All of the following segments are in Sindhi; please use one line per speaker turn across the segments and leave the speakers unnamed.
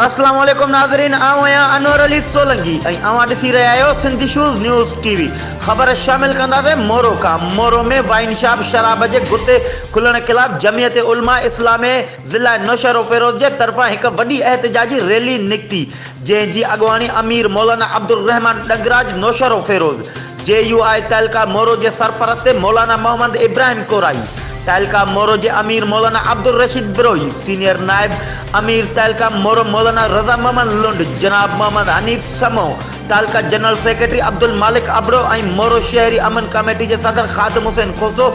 اسلام عليڪم ناظرين آئون آهيان انور علي سولنگي ۽ اوهان ڏسي رهيا آهيو Sindh issues news T V خبر شامل ڪنداسين مورو کان مورو ۾ وائن شاپ شراب جي گتي کلڻ خلاف جمعيت علماء اسلامي ضلع نوشهروفيروز جي طرفان هڪ وڏي احتجاجي ريلي نڪتي جنهن جي اڳواڻي امير مولانا عبدالرحمان ڏنگراج نوشهروفيروز جي يو آء تعلقه مورو جي سرپرست مولانا محمد ابراهيم ڪورائي، تعلقه مورو جي امير مولانا عبدالرشيد بروهي، سينيئر نائب امير تعلقه مورو مولانا رضا محمد لنڊ، جناب محمد حنيف سمون، تعلقه جنرل سيڪريٽري عبدالمالڪ ابڙو ۽ مورو شهري امن ڪميٽي جي صدر خادم حسين کوسو،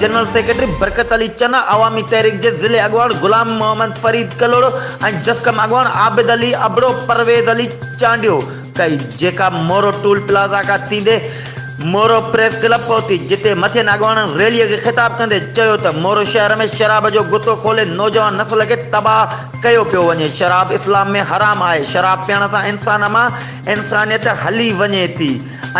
جنرل سيڪريٽري برڪت علي چنا، عوامي تحريڪ جي ضلعي اڳواڻ غلام محمد فريد ڪلهوڙو ۽ جسقم اڳواڻ عابد علي ابڙو، پرويز علي چانڊيو. ڪئي، جيڪا مورو ٽول پلازا کان ٿيندي مورو پريس ڪلب پهتي، جتي مٿين اڳواڻن ريلي کي خطاب ڪندي چيو ته مورو شهر ۾ شراب جو گتو کولي نوجوان نسل کي تباهه ڪيو پيو وڃي، شراب اسلام ۾ حرام آهي، شراب پيئڻ سان انسان مان انسانيت هلي وڃي ٿي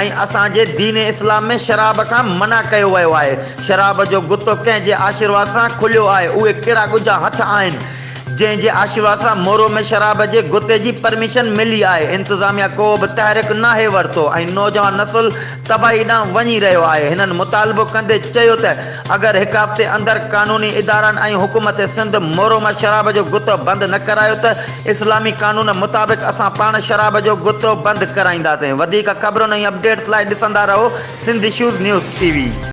۽ اسان جي دين اسلام ۾ شراب کان منع ڪيو ويو آهي، شراب جو گتو ڪنهن جي آشيرواد سان کليو آهي، اهي ڪهڙا ڳجها هٿ آهن. جنهن جي آشيرواد سان مورو ۾ شراب جي گتي جي پرميشن ملي آهي، انتظاميا ڪو به تحرڪ ناهي ورتو ۽ نوجوان نسل تباهي ڏانهن وڃي رهيو آهي، هنن مطالبو ڪندي چيو ته اگر هڪ هفتي اندر قانوني ادارن ۽ حڪومت سنڌ مورو مان شراب جو گتو بند نه ڪرايو ته اسلامي قانون مطابق اسان پاڻ شراب جو گتو بند ڪرائينداسين، وڌيڪ خبرن ۽ اپڊيٽس لاء ڏسندا رهو Sindh issues news T V.